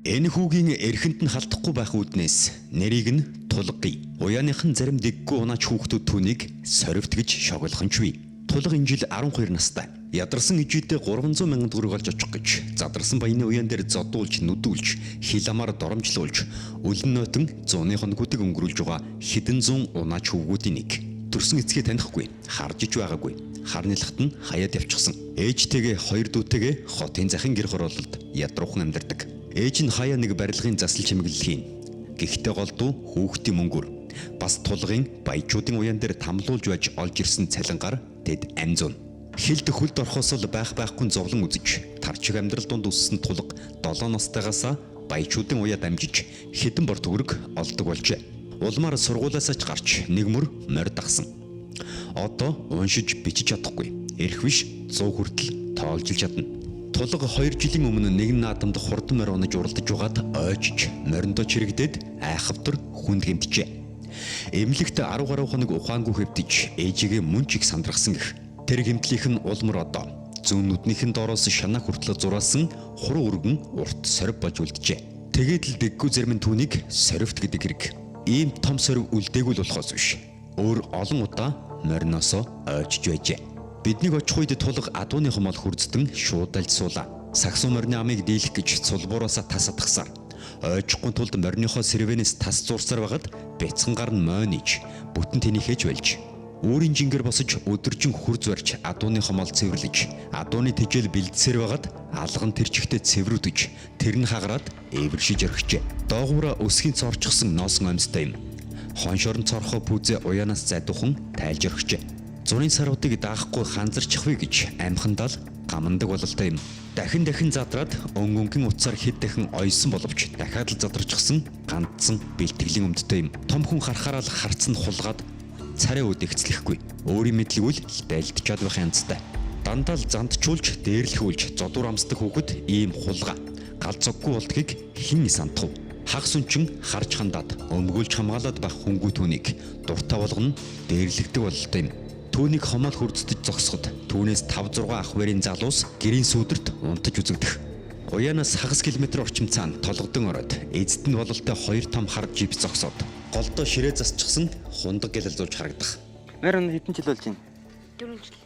Энэ хүүгийн эрхэнд нь халдахгүй байх үүднээс нэрийг нь Тулга. Уяаных нь зарим дэггүй унаач хүүхдүүд түүнийг сорвт гэж шоглох нь ч бий. Тулга энэ жил 12 настай. Ядарсан ижийдээ 300 мянган төгрөг олж очих гэж задарсан баяны уяан дээр зодуулж, нүдүүлж, хил амаар доромжлуулж, үлэн нойтон зууны хоногуудыг өнгөрүүлж байгаа хэдэн зуун унаач хөвгүүдийн нэг. Төрсөн эцгээ танихгүй, харж ич байгаагүй. Харнилахт нь хаяад явчихсан. Ээжтэйгээ хоёр дүүтэйгээ хотын захын гэр хороололд ядруухан амьдардаг. Ээж нь хаяа нэг барилгын засал чимэглэл хийн. Гэхдээ голдуу хүүхдийн мөнгөөр бас тулгын баячуудын уяан дээр тамлуулж байж олж ирсэн цалингаар тэд амь зун. Хилд хөлд орохоос л байх байхгүй зовлон үзэж тарчиг амьдрал донд өссөн тулга 7 настайгаасаа баячуудын уяа дамжиж хэдэн бор төгрөг олдог болжээ. Улмаар сургуулиасаа ч гарч нэг мөр морь дагсан. Одоо уншиж бичиж чадахгүй. Эрх биш 100 хүртэл тоолж ил чадна. Тулга 2 жилийн өмнө нэгэн наадамд хурдан морь унаж уралдаж байгаад ойчж мориндоо чирэгдээд айхавтар хүнд гэмтжээ. Эмнэлэгт 10 гаруй хоног ухаангүй хэвтэж ээжигээ мөн ч их сандрахсан гэх. Тэр гэмтлийнх нь улмар одоо зүүн нүднийх нь доороос шанаа хүртэл зураасан хуруу өргөн урт сорив болж үлджээ. Тэгээд л дэггүй зарим нь түүнийг сорвт гэдэг хэрэг. Ийм том сорив үлдээгүй л болохоос биш. Өөр олон удаа мориноосоо ойчж байжээ. Биднийг очих үед тулга адууны хомол хүрздэн шууд альж суулаа. Сагсуу морины амыг дийлэх гэж цулбуураасаа тас атгасаар. Ойжихгүй тулд мориныхоо сэрвэнээс тас зурсаар байгаад бяцхан гар нь мойниж бүтэн тэнийхэж байлж. Өөрийн жингэр босож өдөржин хурц барьж адууны хомол цэвэрлэж адууны тэжээл бэлдсээр байгаад алган тэр чигтээ цэврүүдэж тэр нь хагараад эвэршиж орхижээ. Доогуура өсгийн цорчсон носон амьстай юм. Хоншорн цорхоо пүүзээ уяанаас зайдуухан тайлж орхижээ. Зуны саруудыг даахгүй ханзарчих вэ гэж амхандал гамандаг бололтой юм. Дахин дахин задраад өнгө өнгийн утсаар хэд дахин ойсон боловч дахиад л задарчихсан гандсан бэлтгэлийн өмдтэй юм. Том хүн харахаараа л харц нь хулгаад царай үд ихцлэхгүй. Өөрийн мэдлэгүүл дайлдчаад байх янзтай. Дандаа л зандчуулж, дээрлэхүүлж, зодуур амсдаг хүүхэд ийм хулга гал зоггүй болдгийг хэн сандах вэ? Хагас үнчин харж хандаад өмгөөлж хамгаалаад байх хүнгүй түүнийг дуртай болгоно дээрлэгдэг бололтой юм. Түүнийг хомоол хүрдтэж зогсоход түүнээс 5 6 ах вэрийн залуус гэрийн сүүдэрт унтаж үзэгдэх. Уяанаас хагас километр орчим цаана толгодон ороод эзэд нь бололтой хоёр том хар джип зогсоод голдоо ширээ засчихсан хундаг гэлэл зууж харагдах. Мэр өнө хэдэн жил болж байна? 4 жил.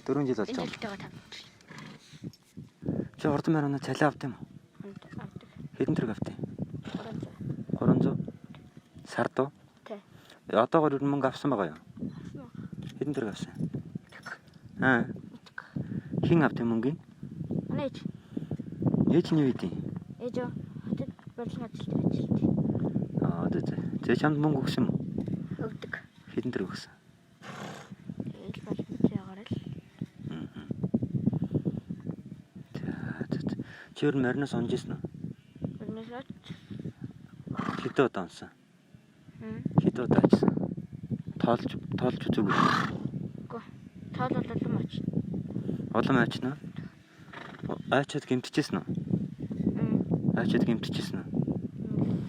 4 жил болж Энэ байгаа. жилтэйгээ 5 жил. Чи хурдан мэр өнө цалин авд юм уу? Авдаг. Хэдэн төгрөг авд юм? 300. 300. Сард уу? Тий. Одоогор ер нь мөнгө авсан байгаа юу? Хэдэн төгрөг авсан? Аа. Хэн авд юм мөнгийг? Манай ээж. Ээж нь юу хийдیں? Ээж оо хотод барилгын ажилд ажилт. Аа зэ зэ. Зэ чамд мөнгө өгсөн юм уу? Өгдөг. Хэдэн төгрөг өгсөн? Тэгэл боломжоор л За зэ зэ. Чи ер нь мориноос унж ирсэн үү? өрнөөс оч. Хэдэн удаа унсан? Хм. Хэдэн удаа очсон? Тоолж тоолж үзээгүй. Үгүй. Тоол бол улам оч. Улам очно уу? Айчаад гэмтчихсэн үү? Хм. Айчаад гэмтчихсэн үү?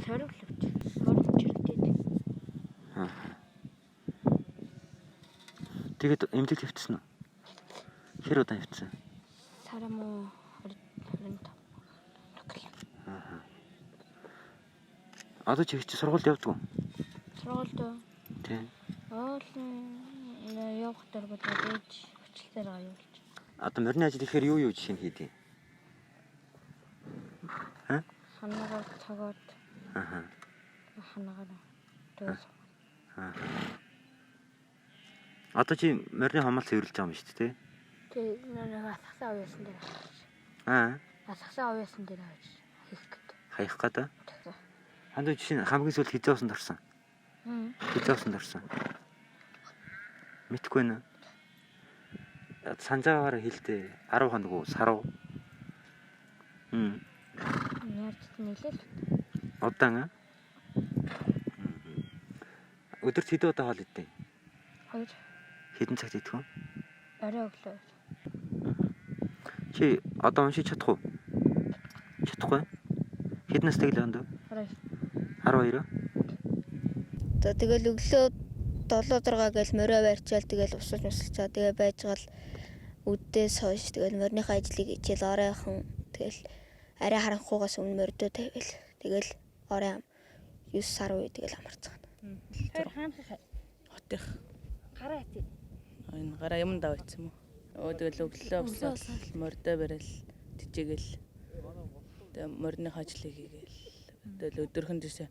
Сорив л өвч. Морин чирэгдээд. Аа. Тэгээд эмнэлэг хэвтсэн үү? Хэр удаан хэвтсэн? Сар юм уу 25. Нүгэл. Одоо чи чи сургуульд явдаг уу? Сургуульд Тий. оолн явах дургуй ээж хүчлээр аюулж. Одоо морины ажил ихээр юу юу жишээ нь хийдэг? Ханаагаар цагаад Аа. ханаагаар тэгээс Аа. Одоо чи морины хомол цэвэрлэж байгаа юм шүү дээ, тий? Тэг нэг асгасан уяасан дээр авч. Аа. Асгасан уяасан дээр авч хийх гэдэг. Хаях гэдэг. Тэгсэн. Хандуу жишээ нь хамгийн сүүлд хизээ усанд орсон. Хм. Хизээ усанд орсон. Мэдхгүй нэ. Санжаагаар хэлдэ 10 хоног уу, сар уу? Хм. Нэрт нэлээл Удаан аа. Өдөрт хэдэн удаа хоол иддэг? хоёр Хэдэн цагт идэх вэ? орой өглөө. Чи одоо уншиж чадах уу? Чадахгүй. Хэдэн настай гэлээ ондоо? Орой 12. За тэгэл өглөө 7 6 гээл морио барьчаал тэгэл усаж мусалцаа тэгээ байжгаал үдээс хойш тэгэл мориныхаа ажлыг хичээл оройхон тэгэл арай харанхуйгаас өмнө мордоо тавиал. Тэгэл орой 9 сар үе тэгэл амарцгаана. Тэр хаанах Хотынх. гараа тий. Энэ гараа юм даваа ицсэн юм уу? Өө тэгэл өглөө босоод мордо барил тижээгэл. Тэгээ морины ажлыг хийгээл. Тэгэл өдөрхөн тийшээ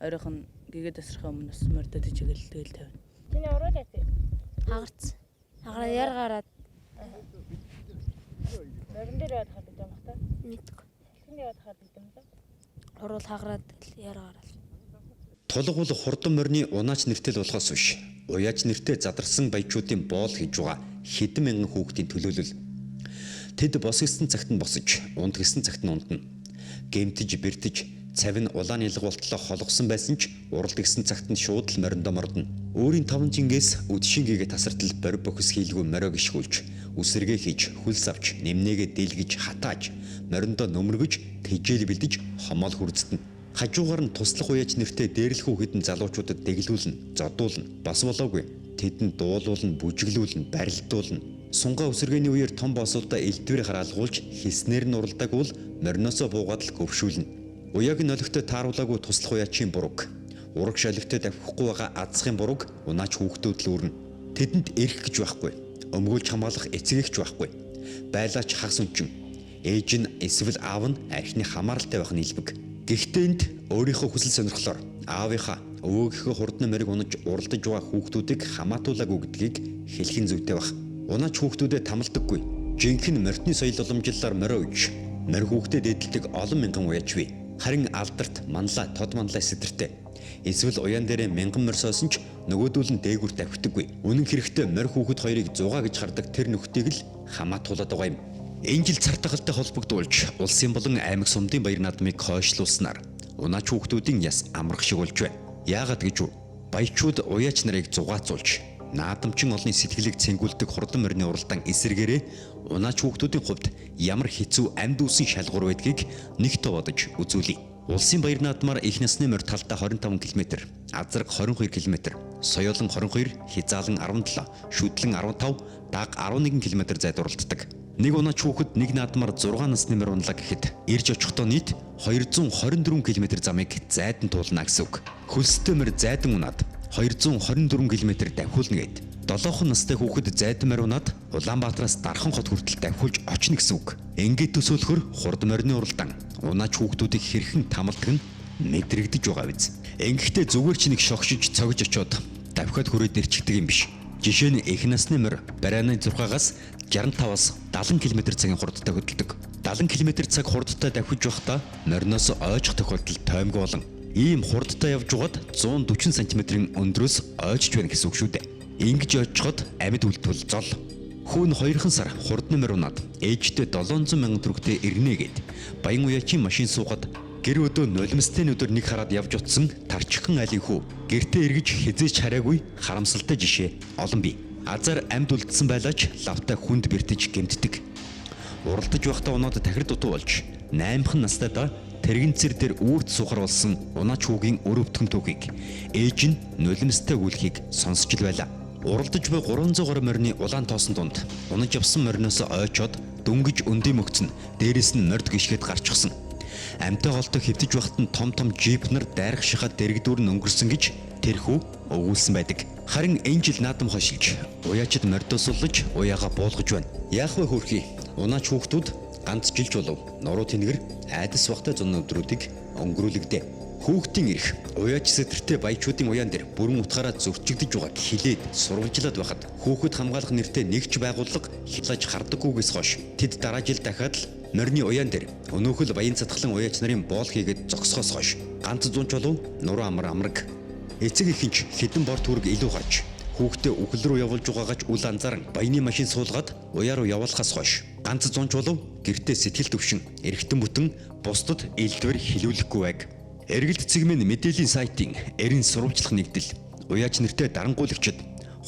оройхон гэгээ тасрахаа өмнө бас мордо тижээгэл тэгэл тавина. Чиний уруул яа. Хагарц. Хагараа яр гараад Морин дээр яваад хаад юм бах та. мэдгүй. Салхинд яваад хаад юм да. Уруул хагараад яр гараад. Тулга бол хурдан морины унаач нэртэл болохоос биш. Уяач нэртэй задарсан баячуудын боол хийж байгаа хэдэн мянган хүүхдийн төлөөлөл. Тэд бос гисэн цагт нь босож, унд гисэн цагт нь ундна. Гэмтэж, бэртэж, цавь нь улаан нялга болтлоо хологсон байсан ч уралд гисэн цагт нь шууд л мориндоо мордно. Өөрийн таван жингээс үдшийн гээгээ тасартал борь бохис хийлгүй морио гიშгүүлж, үсэргээ хийж, хөлс авч, нэмнээгээ дэлгэж, хатааж, мориндоо нөмөргөж, тэжээл бэлдэж хомоол хүрдтэн. Хажуугаар нь туслах уяач нэртэй дээрлэхүү хэдэн залуучуудад дэглүүлнэ, зодуулна. Бас болоогүй. Тэдэнд дуулуулна, бүжиглүүлнэ, барилдуулна. Сунгаа үсэргээний үеэр том босуудаа элдвэр хараалгуулж хэлснээр нь уралдааг бол мориноосоо буугаад л гөвшүүлнэ. Уяаг нь олигтой тааруулаагүй туслах уяачийн бурууг. Урагш олигтой давхихгүй байгаа адсахын бурууг унаач хүүхдүүд л үүрнэ. Тэдэнд эрх гэж байхгүй. Өмгөөлж хамгаалах эцэг эгч байхгүй. Байлаач хагас өнчин. Ээж нь эсвэл аав нь архины хамааралтай байх нь илбэг. Гэхдээ энд өөрийнхөө хүсэл сонирхлоор аавынхаа өвөөгийнхөө хурдан мориг унаж уралдаж байгаа хүүхдүүдийг хамаатуулаагүй гэдгийг хэлэх нь зүйтэй баг. Унаач хүүхдүүдэд тамалдаггүй. Жинхэнэ морьтны соёл уламжлалаар морио үж морь хүүхдэд дээдэлдэг олон мянган уяач бий. Харин алдарт манлаа тод манлаа сэтэртэй. Эсвэл уяан дээрээ мянган морь соосон ч нөгөөдүүл нь дээгүр давхидаггүй. Үнэн хэрэгтээ морь хүүхэд хоёрыг зугаа гэж хардаг тэр нөхдийг л хамаатуулаад байгаа юм. Энэ жил цар тахалтай холбогдуулж улсын болон аймаг сумдын баяр наадмыг хойшлуулснаар унаач хүүхдүүдийн яс амрах шиг болж байна. Яагаад гэж вэ? Баячууд уяач нарыг зугаацуулж наадамчин олонний сэтгэлийг цэнгүүлдэг хурдан морины уралдаан эсэргээрээ унаач хүүхдүүдийн хувьд ямар хэцүү амьд үүсэн шалгуур байдгийг нэг тоо бодож үзүүлье. Улсын баяр наадмаар их насны морь талдаа 25 км, азраг 22 км, соёолон 22, хязаалан 17, шүдлэн 15, даг 11 км зайд уралддаг. Нэг унаач хүүхэд нэг наадмаар 6 насны морь унлаа гэхэд ирж очихдоо нийт 224 км замыг зайдан туулна гэсэн үг. Хөлстэй морь зайдан унаад 224 км давхиулна гэд. 7 настай хүүхэд зайдан морь унаад Улаанбаатараас Дархан хот хүртэл давхиулж очно гэсэн үг. Ингээд төсөөлөхөр хурд морины уралдаан унаач хүүхдүүдийг хэрхэн тамалдаг нь мэдрэгдэж байгаа биз. Ингэхдээ зүгээр ч нэг шогшиж цогж очиод давхиад хүрээд ирчихдэг юм биш. Жишээ нь их насны морь барааны 6-аас 65-аас 70 км цагийн хурдтай хөдөлдөг. 70 км цаг хурдтай давхиж байхдаа мориноос ойжих тохиолдол тоймгүй болон ийм хурдтай явж байгаад 140 см-ийн өндрөөс ойжж байна гэсэн үг шүү дээ. Ингэж ойжход амьд үлдвэл зол. Хүүн 2хан сар хурдны морь унаад ээжтэй 700 мянган төгрөгтэй ирнэ гэд баян уяачийн машин суугаад гэр өдөө нулимстай өдөр нэг хараад явж утсан тарчхан айлын хүү гэртээ эргэж хизээч хараагүй харамсалтай жишээ олон бий. Азар амьд үлдсэн байлаач лавтай хүнд бэртэж гэмтдэг. Уралдаж байхдаа унаад тахир дутуу болж 8хан настай да тэрэгэнцэр дээр үүрт суухар болсон унаач хүүгийн өр өвтгөн түүхийг ээж нь нулимстай өгүүлэхийг сонсч л байлаа. Уралдаж буй 300 гаруй морины улаан тоосон дунд унаж явсан мориноос ойчоод дөнгөж өндий мөгцөн дээрээс нь морд гიშгээд гарчихсан. Амьтай голтой хэвтэж байхад нь том том джип нар дайрах шахаад дэрэгдүүр нь өнгөрсөн гэж тэр хүү өгүүлсэн байдаг. Харин энэ жил наадам хошилж, уяачид мордосуулж уяага буулгаж байна. Яах вэ хөрхий? Унаач хүүхдүүд ганц жилж болов. Нуруу тэнгэр айдас вахтай зун өдрүүдийг өнгөрүүлэгдэ. Хүүхдийн эрх уяач сэтэртэй баячуудын уяан дээр бүрэн утгаараа зөрчигдөж байгааг хилээд сурвалжлаад байхад хүүхэд хамгаалах нэртэй нэгч байгууллага хилаж хардаггүйгээс хойш тэд дараа жил дахиад л морины уяан дээр өнөөхөл баян цатгалан уяач нарын боол хийгээд зогсохоос хойш ганц зун чулуу нуруу амар амраг эцэг эхэнч хэдэн бор төгрөг илүү гарч хүүхдээ үхэл рүү явуулж байгаагач үл анзааран баяны машин суулгаад уяа руу явуулахаас хойш ганц зун чулуу гэртээ сэтгэл төвшин эргэтэн бүтэн бусдад элдвэр хилүүлэхгүй байг. Эргэлт цэгмэн мэдээллийн сайтын эрен сурвалжлах нэгдэл уяач нэртэй дарангуйлагчид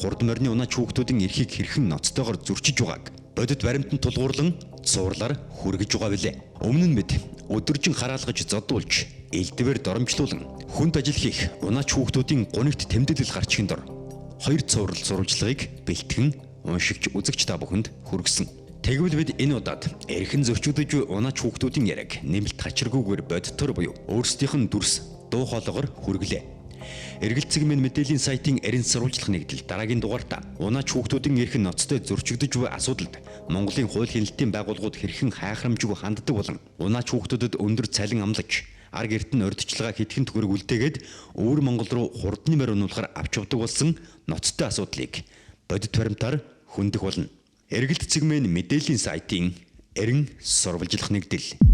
хурд морины унаач хүүхдүүдийн эрхийг хэрхэн ноцтойгоор зөрчиж байгааг бодит баримтанд тулгуурлан цуурлаар хүргэж байгаа билээ. Өмнө нь бид өдөржин хараалгаж зодуулж элдвэр доромжлуулан хүнд ажил хийх унаач хүүхдүүдийн гунигт тэмдэглэл гарчгийн дор хоёр цуврал сурвалжлагыг бэлтгэн уншигч үзэгч та бүхэнд хүргэсэн. Тэгвэл бид энэ удаад эрхэн зөрчигдөж буй унаач хүүхдүүдийн яриаг нэмэлт хачиргүйгээр бодитоор буюу өөрсдийнх нь дүрс дуу хоолоогоор хүргэлээ. Эргэлцэг минь мэдээллийн сайтын эрен сурвалжлах нэгдэл дараагийн дугаартаа унаач хүүхдүүдийн эрх нь ноцтой зөрчигдөж буй асуудалд Монголын хууль хяналтын байгууллагууд хэрхэн хайхрамжгүй ханддаг болон унаач хүүхдүүдэд өндөр цалин амлаж ар гэрт нь урьдчилгаа хэдхэн төгрөг үлдээгээд өвөр Монгол руу хурдны морь унуулахар авч явдаг болсон ноцтой асуудлыг бодит баримтаар хөндөх болно. Эргэлт цэгмэн мэдээллийн сайтын эрен сурвалжлах нэгдэл.